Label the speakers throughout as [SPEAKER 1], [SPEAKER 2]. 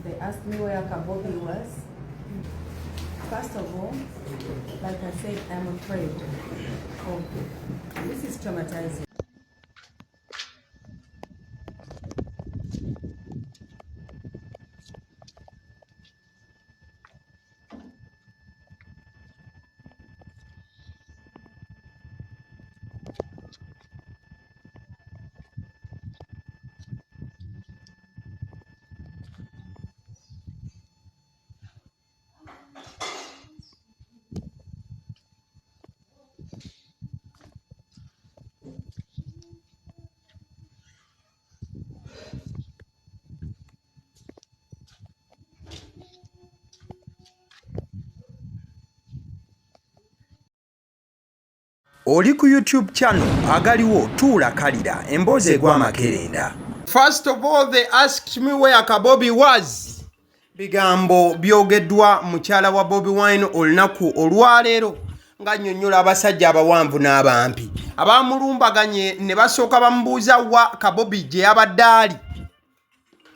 [SPEAKER 1] They asked me where Kabobi was. First of all, like I said, I'm afraid of this is traumatizing.
[SPEAKER 2] Oli ku YouTube channel agaliwo tuula kalira emboozi egwa amakerenda. First of all they asked me where Kabobi was. Bigambo byogeddwa mukyala wa Bobi Wine olunaku olwaleero ng'annyonnyola abasajja abawanvu n'abampi abamulumbaganye ne basooka bamubuuza wa Kabobi gye yabadde ali.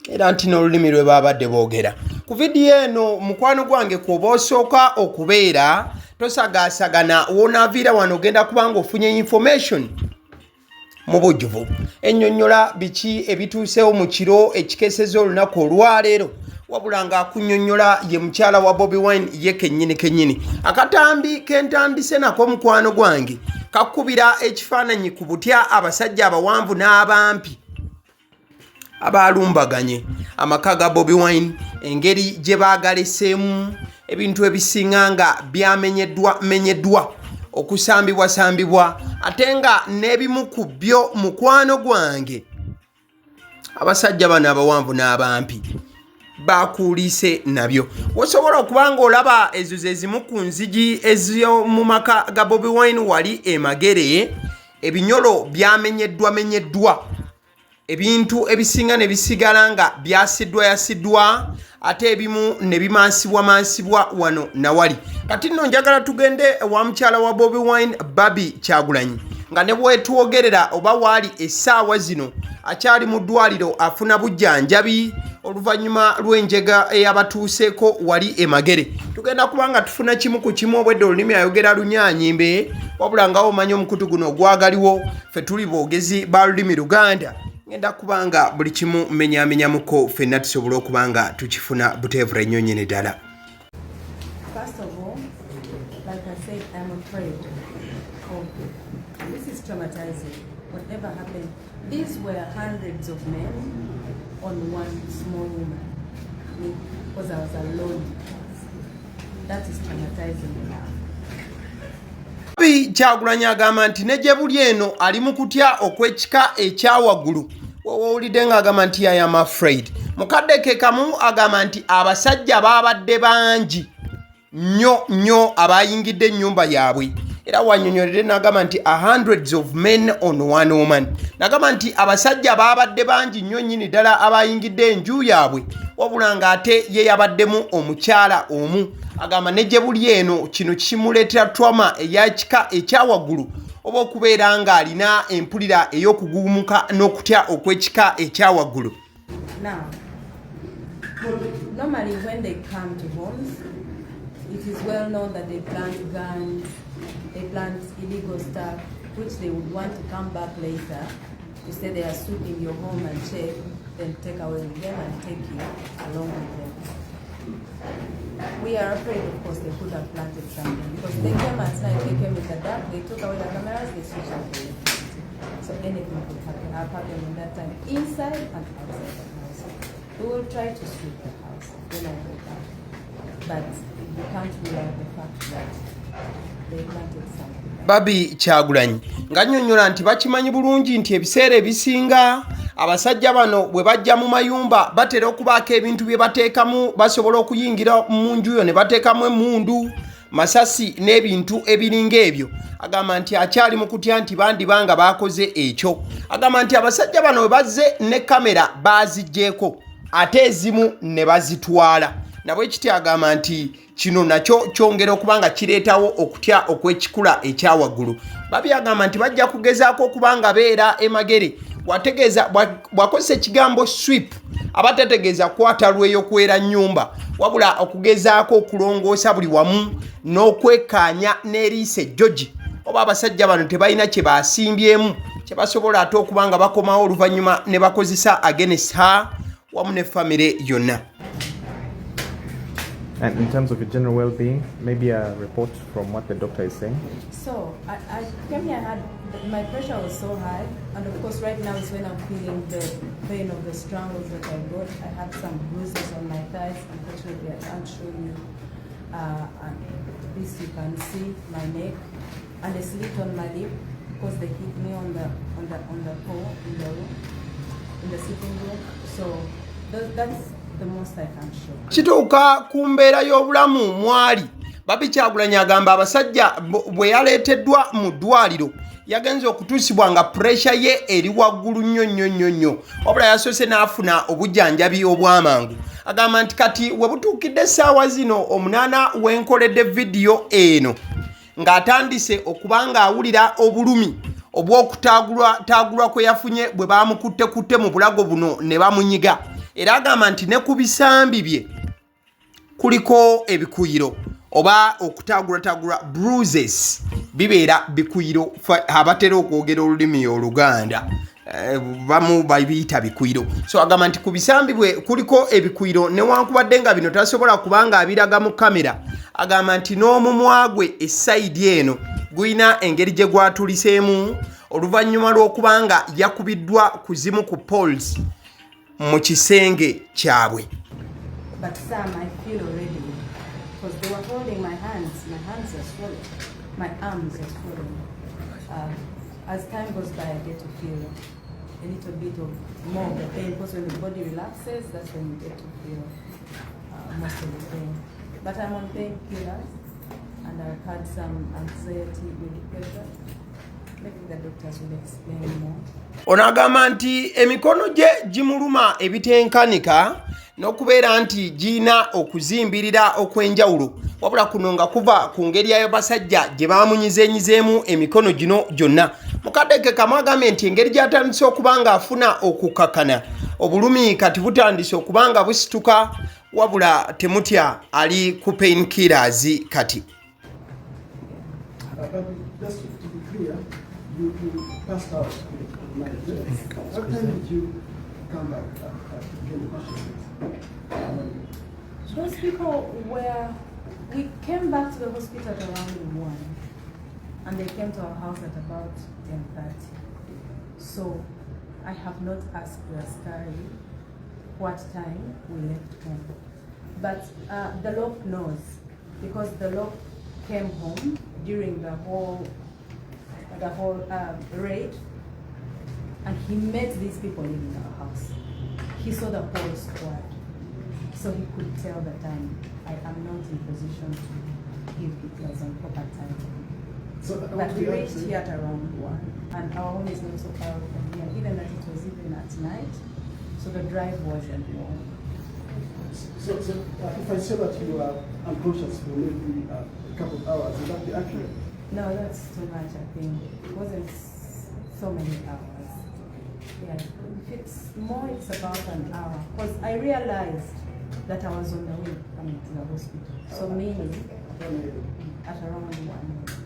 [SPEAKER 2] Era nti n'olulimi lwe baabadde boogera ku vidiyo eno mukwano gwange kwoba osooka okubeera tosagaasagana wonaaviira wano ogenda kuba nga ofunye information mu bujjuvu ennyonnyola biki ebituusewo mu kiro ekikeeseza olunaku olwaleero wabula ng'akunnyonnyola ye mukyala wa Bobi Wine ye kennyini kennyini. Akatambi ke ntandise nako mukwano gwange kakubira ekifaananyi ku butya abasajja abawanvu n'abampi abaalumbaganye amaka ga Bobi Wine engeri gye baagaleseemu ebintu ebisinga nga byamenyeddwa menyeddwa okusambibwasambibwa ate nga n'ebimu ku byo mukwano gwange abasajja bano abawanvu n'abampi bakuulise nabyo. Wosobola okuba ng'olaba ezo ze zimu ku nzigi ez'omu maka ga Bobi Wine wali e Magere, ebinyolo byamenyeddwamenyeddwa ebintu ebisinga ne bisigala nga byasiddwayasiddwa ate ebimu ne bimansibwamansibwa wano nawali. Kati nno njagala tugende ewa mukyala wa Bobi Wine Barbie Kyagulanyi nga ne bwetwogerera oba waali essaawa zino akyali mu ddwaliro afuna bujjanjabi oluvannyuma lw'enjega eyabatuuseeko wali e Magere. Tugenda kuba nga tufuna kimu ku kimu, obwedda olulimi ayogera Lunyanyimbe, wabula nga omanyi omukutu guno ogwagaliwo ffe tuli boogezi ba lulimi Luganda. Ngenda kuba nga buli kimu menyamenyamuko ffenna tusobole okuba nga tukifuna buteevura ennyo nnyini ddala.
[SPEAKER 1] First of all, like I said, I'm afraid of this is traumatizing. Whatever happened, these were hundreds of men on one small woman. Me, because I was alone. That is traumatizing enough.
[SPEAKER 2] Kyagulanyi agamba nti ne gye buli eno ali mu kutya okw'ekika ekya waggulu. Wewulidde ng'agamba nti I am afraid. Mukadde ke kamu agamba nti abasajja baabadde bangi nnyo nnyo abayingidde ennyumba yaabwe, era wanyonyoledde n'agamba nti a hundreds of men on one woman. N'agamba nti abasajja baabadde bangi nnyo nnyini ddala abayingidde enju yaabwe, wabula ng'ate ye yabaddemu omukyala omu. Agamba ne gye buli eno kino kimuleetera trauma ey'ekika ekya waggulu oba okubeera ng'alina empulira ey'okugugumuka n'okutya okw'ekika ekya waggulu.
[SPEAKER 1] Now, normally when they come to homes, it is well known that they plant guns, they plant illegal stuff, which they would want to come back later to say they are sweeping your home and check, then take away with them and take you along with them. We are afraid, of course, they could have planted something because they came at night, they came in the dark, they took away the cameras, they switched off the electricity. So anything could happen, have happened in that time, inside and outside the house. We will try to sweep the house when I go back, but we can't rule out the fact that they planted something.
[SPEAKER 2] Barbie Kyagulanyi ng'annyonnyola nti bakimanyi bulungi nti ebiseera ebisinga abasajja bano bwe bajja mu mayumba batera okubaako ebintu bye bateekamu, basobola okuyingira mu nju yo ne bateekamu emmundu, masasi n'ebintu ebiringa ebyo. Agamba nti akyali mu kutya nti bandiba nga baakoze ekyo. Agamba nti abasajja bano bwe bazze ne kamera baaziggyeeko ate ezimu ne bazitwala, nabwe kityo agamba nti kino nakyo kyongera okuba nga kireetawo okutya okw'ekikula ekya waggulu. Barbie agamba nti bajja kugezaako okuba nga beera e Magere Bw'ategeeza bw'akozesa ekigambo sweep aba tategeeza kukwata lweyo kwera nnyumba, wabula okugezaako okulongoosa buli wamu n'okwekkaanya n'eriiso ejjogi oba abasajja bano tebalina kye basimbyemu kye basobola ate okuba nga bakomawo oluvannyuma ne bakozesa against her wamu ne famire yonna.
[SPEAKER 3] And in terms of your general well-being, maybe a report from what the doctor is saying?
[SPEAKER 1] So I came here, my pressure was so high, and of course right now is when I'm feeling the pain of the strangles that I got. I had some bruises on my thighs. Unfortunately, I can't show you. And this you can see my neck, and a slit on my lip because they hit me on the pole in the room, in the sitting room. So that's the most I can show.
[SPEAKER 2] Kituuka ku mbeera y'obulamu mwali Barbie Kyagulanyi agamba abasajja bwe yaleeteddwa mu ddwaliro yagenze okutuusibwa nga puresha ye eri waggulu nnyo nnyo nnyo nnyo, wabula yasoose n'afuna obujjanjabi obw'amangu. Agamba nti kati we butuukidde essaawa zino 8 wenkoledde vidiyo eno ng'atandise okuba ng'awulira obulumi obw'okutaagulwa kwe yafunye bwe baamukuttekutte mu bulago buno ne bamunyiga. Era agamba nti ne ku bisambi bye kuliko ebikuyiro oba okutaagulataagulwa, bruises bibeera bikuyiro, abatera okwogera olulimi Oluganda bamu babiyita bikuyiro. So agamba nti ku bisambi bwe kuliko ebikuyiro newankubadde nga bino tasobola kubanga abiraga mu kamera. Agamba nti n'omumwa gwe esayidi eno gulina engeri gye gwatuliseemu oluvannyuma lw'okuba nga yakubiddwa ku zimu ku poles mu kisenge kyabwe.
[SPEAKER 1] But some I feel already because they were holding my hands. My hands are swollen. My arms are swollen. As time goes by, I get to feel a little bit of more of the pain, because when the body relaxes, that's when you get to feel most of the pain. But I'm on painkillers, and I've had some anxiety with pressure. Maybe the doctors will explain more.
[SPEAKER 2] Ono agamba nti emikono gye gimuluma ebitenkanika n'okubeera nti girina okuzimbirira okw'enjawulo, wabula kuno nga kuva ku ngeri y'abasajja gye baamunyizenyizeemu emikono gino gyonna. Mukadde ke kamu agambye nti engeri gy'atandise okuba ng'afuna okukakkana, obulumi kati butandise okuba nga busituka, wabula temutya, ali ku painkillers kati.
[SPEAKER 4] But just to be clear, you passed out at night. What time did you come back to gain consciousness?
[SPEAKER 1] Those people were, we came back to the hospital at around 1, and they came to our house at about 10:30. So I have not asked the askari what time we left home. But the LOC knows, because the LOC came home during the whole raid, and he met these people leaving our house. He saw the whole squad, so he could tell the time. I am not in position to give details on proper time.
[SPEAKER 4] So, I
[SPEAKER 1] But
[SPEAKER 4] want to
[SPEAKER 1] we
[SPEAKER 4] be
[SPEAKER 1] reached
[SPEAKER 4] honest,
[SPEAKER 1] here at around 1, and our home is not so far from here, even that it was even at night, so the drive wasn't long.
[SPEAKER 4] So if I say that you are unconscious for maybe a couple of hours, would that be accurate?
[SPEAKER 1] No, that's too much, I think. It wasn't so many hours. Yeah, if it's more, it's about an hour. Because I realized that I was on the way coming to the hospital. So meaning at around 1.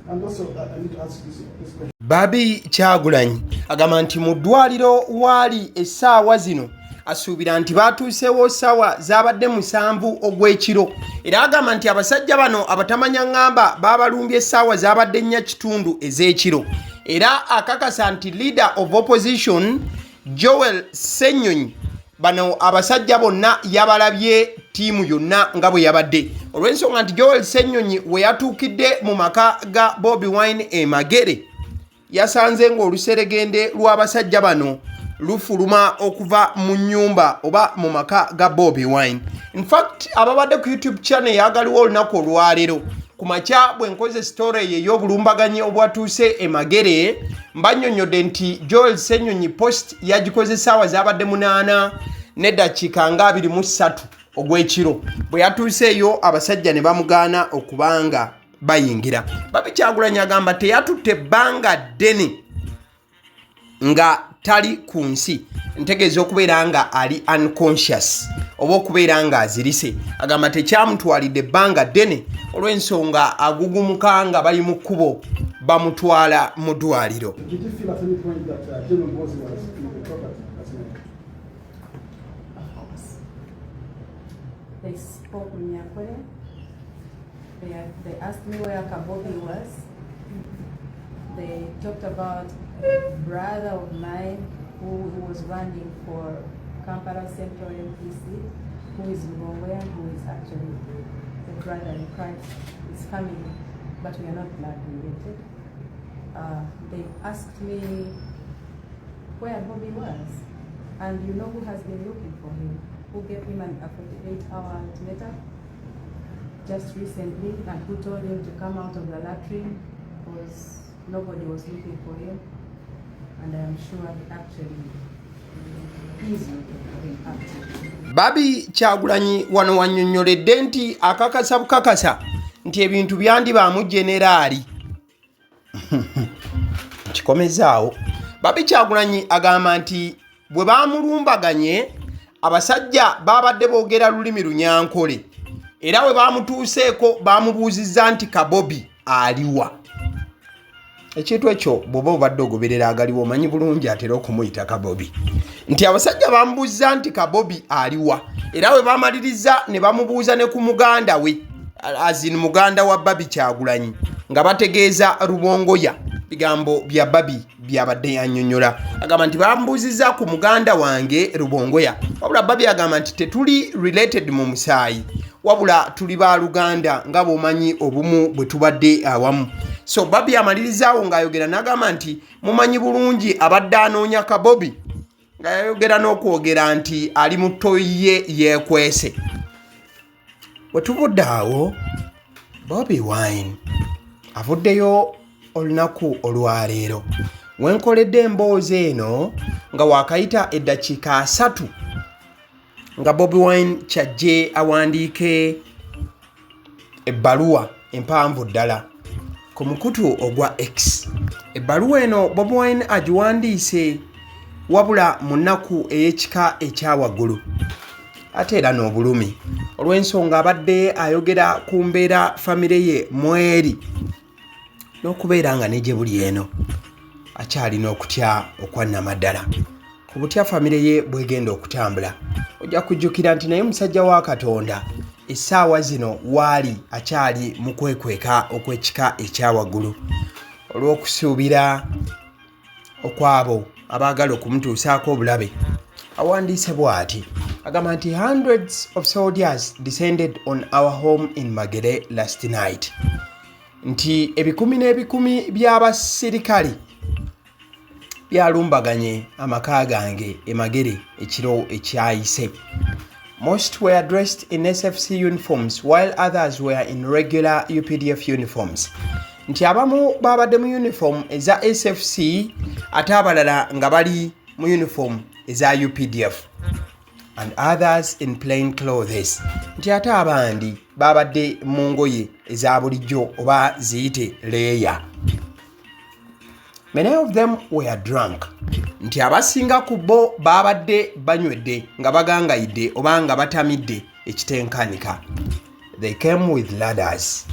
[SPEAKER 4] And also, I need to ask this question.
[SPEAKER 2] Barbie Kyagulanyi agamba nti mu ddwaliro waali essaawa zino asuubira nti baatuuseewo ssaawa zaabadde 7 ogw'ekiro. Era agamba nti abasajja bano abatamanya ŋŋamba baabalumbye essaawa zaabadde 4:15 ez'ekiro. Era akakasa nti leader of opposition Joel Ssenyonyi bano abasajja bonna yabalabye ttiimu yonna nga bwe yabadde, olw'ensonga nti Joel Ssenyonyi we yatuukidde mu maka ga Bobi Wine e Magere yasanze ng'oluseregende lw'abasajja bano lufuluma okuva mu nnyumba oba mu maka ga Bobi Wine. In fact, ababadde ku YouTube channel yagaliwo olunaku olwaleero ku makya bwe nkoze story eyo ey'obulumbaganyi obwatuuse e Magere, mbannyonnyodde nti Joel Ssenyonyi post yagikoze essaawa zaabadde 8:23 ogw'ekiro. Bwe yatuuse eyo abasajja ne bamugaana okubanga bayingira. Barbie Kyagulanyi agamba teyatutte ebbanga ddene nga tali ku nsi, ntegeeza okubeera nga ali unconscious oba okubeera nga azirise. Agamba tekyamutwalidde ebbanga ddene olw'ensonga agugumuka nga bali mu kkubo bamutwala mu ddwaliro.
[SPEAKER 4] Did you feel at any point that General Muhoozi was in the property last night?
[SPEAKER 1] Of course. They spoke Runyankole. They asked me where Kabobi was. They talked about a brother of mine who was running for Kampala Central MP seat, who is Rubongoya, who is actually a brother in Christ, his family, but we are not blood related. They asked me where Bobby was, and you know who has been looking for him, who gave him a 48-hour ultimatum just recently, and who told him to come out of the latrine because nobody was looking for him, and I am sure he actually is looking for him actively.
[SPEAKER 2] Barbie Kyagulanyi wano wannyonnyoledde nti akakasa bukakasa nti ebintu byandibaamu generaali. Nkikomezaawo. Barbie Kyagulanyi agamba nti bwe baamulumbaganye abasajja babadde boogera lulimi Lunyankole, era bwe bamutuuseeko bamubuuzizza nti Kabobi aliwa. Ekintu ekyo bw'oba obadde ogoberera agaliwo omanyi bulungi atera okumuyita Kabobi, nti abasajja bamubuuza nti Kabobi aliwa, era bwe bamaliriza ne bamubuuza ne ku muganda we, azin muganda wa Barbie Kyagulanyi, nga bategeeza Rubongoya. Bigambo bya Barbie byabadde yannyonnyola, agamba nti bamubuuzizza ku muganda wange Rubongoya, wabula Barbie agamba nti tetuli related mu musaayi, wabula tuli baluganda nga bw'omanyi obumu bwe tubadde awamu. So Barbie amalirizaawo ng'ayogera n'agamba nti mumanyi bulungi abadde anoonya Kabobi, nga yayogera n'okwogera nti ali mu toyi ye yeekwese. Bwe tuvudde awo, Bobi Wine avuddeyo olunaku olwaleero wenkoledde emboozi eno nga waakayita eddakiika 30 nga Bobi Wine kyajje awandiike ebbaluwa empanvu ddala ku mukutu ogwa X. Ebbaluwa eno Bobi Wine agiwandiise wabula mu nnaku ey'ekika ekyawaggulu ate era n'obulumi, olw'ensonga abadde ayogera ku mbeera famire ye mweri n'okubeera nga ne gye buli eno akyalina okutya okwannamaddala ku butya famire ye bwegenda okutambula. Ojja kujjukira nti naye musajja wa Katonda essaawa zino waali akyali mu kwekweka okw'ekika ekyawaggulu olw'okusuubira okwabo abaagala okumutuusaako obulabe. Awandiise bw'ati, agamba nti hundreds of soldiers descended on our home in Magere last night, nti ebikumi n'ebikumi by'abasirikale byalumbaganye amaka gange e Magere ekiro ekyayise. Most were dressed in SFC uniforms while others were in regular UPDF uniforms, nti abamu babadde mu uniform eza SFC ate abalala nga bali mu uniform eza UPDF, and others in plain clothes, nti ate abandi babadde mu ngoye eza bulijjo oba ziyite leeya. Many of them were drunk, nti abasinga ku bo babadde banywedde nga bagangayidde oba nga batamidde ekitenkanika. They came with ladders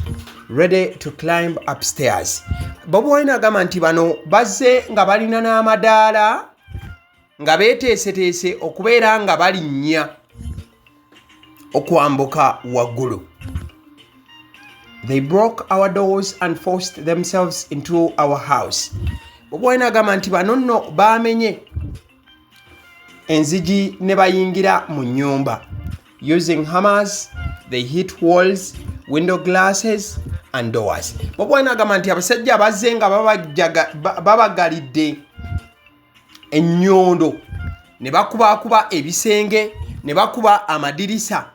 [SPEAKER 2] ready to climb upstairs. Bobi Wine agamba nti bano bazze nga balina n'amadaala nga beeteeseteese okubeera nga balinnya okwambuka waggulu. They broke our doors and forced themselves into our house. Bobi Wine agamba nti bano nno baamenye enzigi ne bayingira mu nnyumba. Using hammers, they hit walls, window glasses and doors. Bobi Wine agamba nti abasajja bazze nga babagalidde ennyondo ne bakubakuba ebisenge ne bakuba amadirisa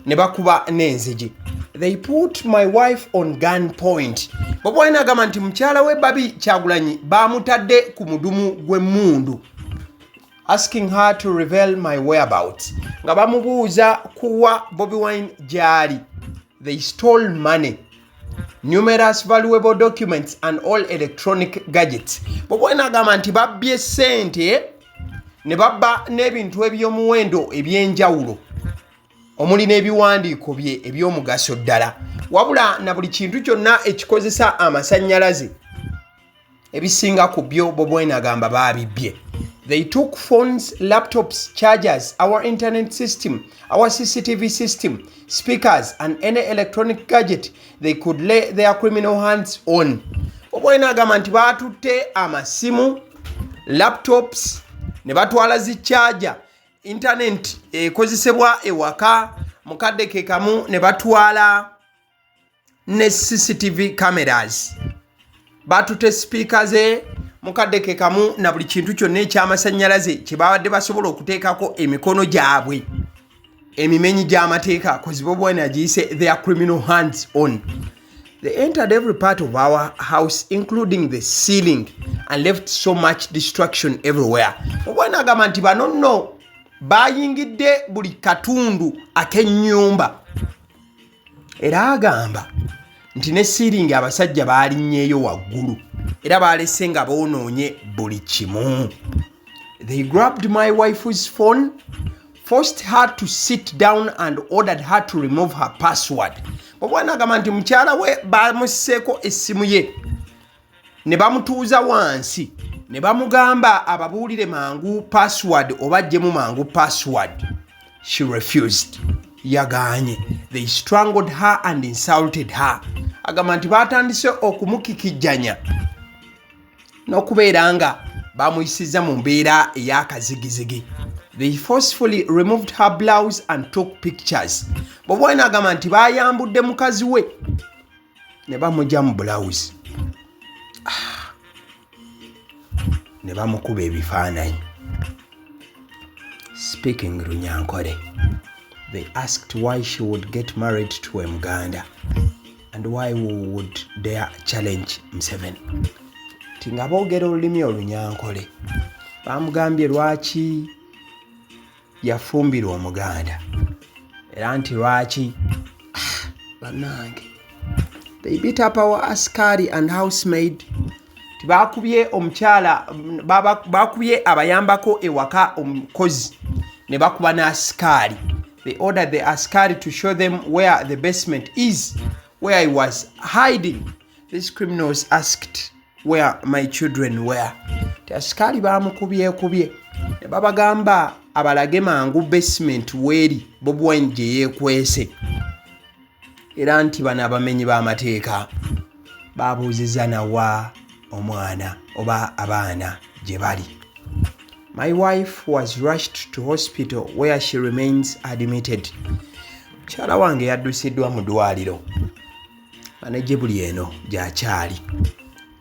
[SPEAKER 2] ne bakuba n'enzigi. They put my wife on gun point. Bobi Wine agamba nti mukyala we Barbie Kyagulanyi bamutadde ku mudumu gw'emmundu, asking her to reveal my whereabouts, nga bamubuuza kuwa Bobi Wine gy'ali. They stole money. Numerous valuable documents and all electronic gadgets. Bobi Wine agamba nti babbye ssente ne babba n'ebintu eby'omuwendo eby'enjawulo omuli n'ebiwandiiko bye eby'omugaso ddala, wabula na buli kintu kyonna ekikozesa amasannyalaze. Ebisinga ku byo Bobi Wine agamba baabibbye. They took phones, laptops, chargers, our internet system, our CCTV system, speakers and any electronic gadget they could lay their criminal hands on. Bobi Wine agamba nti baatutte amasimu, laptops, ne batwala zi charger, internet ekozesebwa ewaka, mukadde ke kamu ne batwala ne CCTV cameras, batute sipiika ze, mukadde ke kamu na buli kintu kyonna ekyamasannyalaze kye babadde basobola okuteekako emikono gyabwe emimenyi gy'amateeka, 'cause Bobi Wine agiyise their criminal hands on. They entered every part of our house, including the ceiling, and left so much destruction everywhere. Bobi Wine agamba nti bano nno bayingidde buli katundu ak'ennyumba, era agamba nti ne siiringi abasajja baalinnyeeyo waggulu era baalese nga boonoonye buli kimu. They grabbed my wife's phone, forced her to sit down and ordered her to remove her password. Bobi Wine agamba nti mukyala we bamusseeko essimu ye ne bamutuuza wansi ne bamugamba ababuulire mangu password oba aggyemu mangu password. She refused, yagaanye. They strangled her and insulted her. Agamba nti baatandise okumukikijjanya n'okubeera nga bamuyisizza mu mbeera ey'akazigizigi. They forcefully removed her blouse and took pictures. Bobi Wine agamba nti bayambudde mukazi we ne bamugya mu bulawuzi ne bamukuba ebifaananyi. Speaking Runyankore, they asked why she would get married to a Muganda and why we would dare challenge Museveni. Ti nga boogera olulimi Olunyankole, bamugambye lwaki yafumbirwa Omuganda era nti lwaki bannange. They beat up our askari and housemaid. Tibakubye omukyala, bakubye abayambako ewaka omukozi ne bakuba n'asikaali. They ordered the askari to show them where the basement is where I was hiding. These criminals asked where my children were. Ti asikaali bamukubyekubye ne babagamba abalage mangu basement weeri Bobi Wine gye yeekwese, era nti bano abamenyi b'amateeka babuuziza nawa omwana oba abaana gye bali. My wife was rushed to hospital where she remains admitted. Mukyala wange yaddusiddwa mu ddwaliro ne gye buli eno gy'akyali,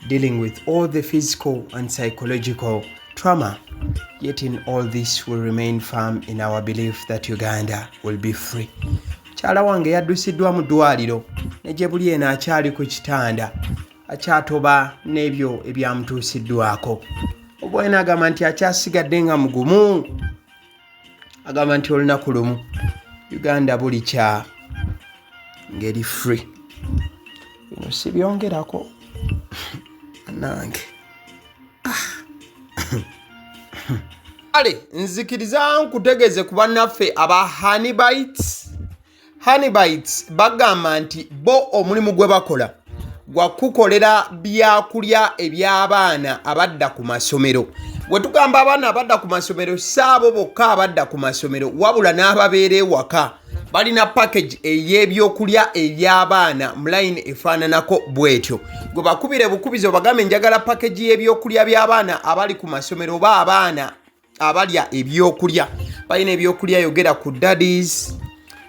[SPEAKER 2] dealing with all the physical and psychological trauma. Yet in all this we remain firm in our belief that Uganda will be free. Mukyala wange yaddusiddwa mu ddwaliro ne gye buli eno akyali ku kitanda, akyatoba n'ebyo ebyamutuusiddwako. Obwena agamba nti akyasigadde nga mugumu, agamba nti olunaku lumu Uganda bulikya ngeri free. Bino sibyongerako nange. Kale nzikiriza nkutegeeze ku bannaffe aba Honeybites. Honeybites bagamba nti bo omulimu gwe bakola gwa kukolera byakulya eby'abaana abadda ku masomero. Bwe tugamba abaana abadda ku masomero, si abo bokka abadda ku masomero, wabula n'ababeera ewaka. Balina package ey'ebyokulya eby'abaana mu line efaananako bw'etyo. Gwe bakubire bukubizi obagambe njagala package y'ebyokulya by'abaana abali ku masomero oba abaana abalya ebyokulya. Balina ebyokulya, yogera ku daddies,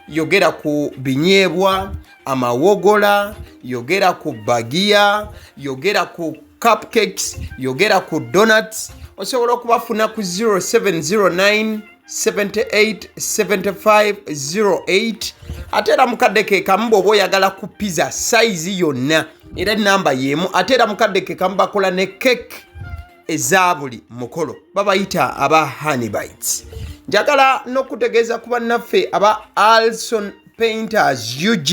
[SPEAKER 2] yogera ku binyeebwa, amawogola, yogera ku bagiya, yogera ku cupcakes, yogera ku donuts. Osobola okubafuna ku 0709 78 75 08. Ate era mukadde ke kamu bw'oba oyagala ku pizza size yonna, era enamba y'emu. Ate era mukadde ke kamu bakola ne cake eza buli mukolo. Babayita aba Honeybites. Njagala n'okutegeeza ku bannaffe aba Alson Painters UG.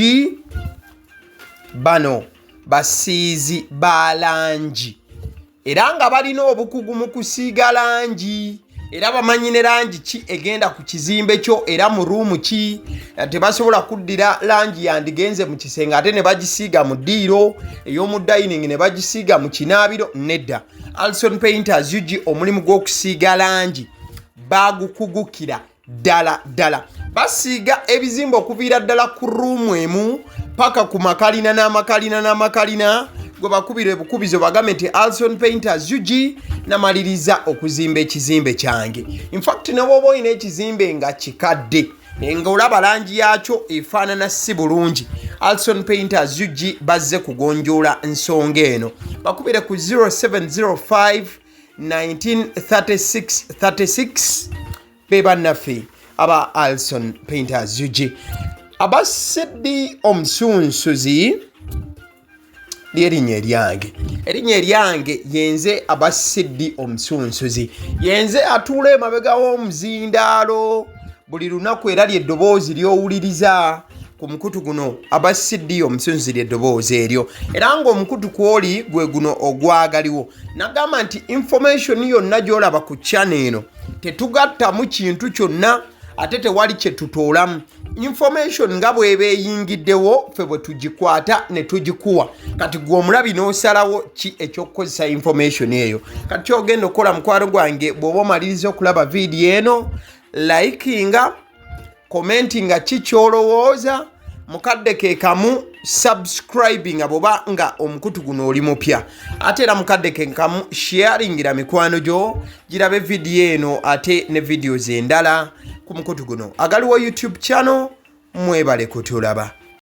[SPEAKER 2] Bano Basiizi ba langi era nga balina obukugu mu kusiiga langi, era bamanyi ne langi ki egenda ku kizimbe kyo era mu ruumu ki. Tebasobola kuddira langi yandigenze mu kisenge ate ne bagisiiga mu ddiiro ey'omu dining ne bagisiiga mu kinaabiro. Nedda, Alson Painters UG omulimu gw'okusiiga langi bagukugukira ddala ddala. Basiiga ebizimbe okuviira ddala ku ruumu emu paka ku makalina n'amakalina n'amakalina. Gwe bakubira ebukubizo bagambe nti Alson Painters UG namaliriza okuzimba ekizimbe kyange. Infact ne bwoba olina ekizimbe nga kikadde nga olaba langi yakyo efaanana si bulungi, Alson Painters UG bazze kugonjoola nsonga eno. Bakubire ku 0705 1936 36. Be bannaffe aba Alson Painters UG. Abasiddi omusunsuzi lyerinnya eryange, erinnya eryange yenze Abasiddi omusunsuzi, yenze atuula emabega w'omuzindaalo buli lunaku, era lyeddoboozi ly'owuliriza ku mukutu guno. Abasiddi omusunsuzi lyeddoboozi eryo, era ng'omukutu kwoli gwe guno ogwagaliwo. Nagamba nti information yonna gy'olaba ku channel eno tetugattamu kintu kyonna ate tewali kye tutoolamu. Information nga bw'eba eyingiddewo, ffe bwe tugikwata ne tugikuwa. Kati gwe omulabi n'osalawo ki ekyokukozesa information eyo. Kati kyogenda okukola, mukwano gwange, bw'oba omaliriza okulaba vidiyo eno, likinga, komenti nga ki kyolowooza, mukadde ke kamu subscribinga bwoba nga omukutu guno oli mupya, ate era mukadde ke kamu sharingira mikwano gyo girabe vidiyo eno ate ne videos endala ku mukutu guno agaliwo YouTube channel. Mwebale kutulaba.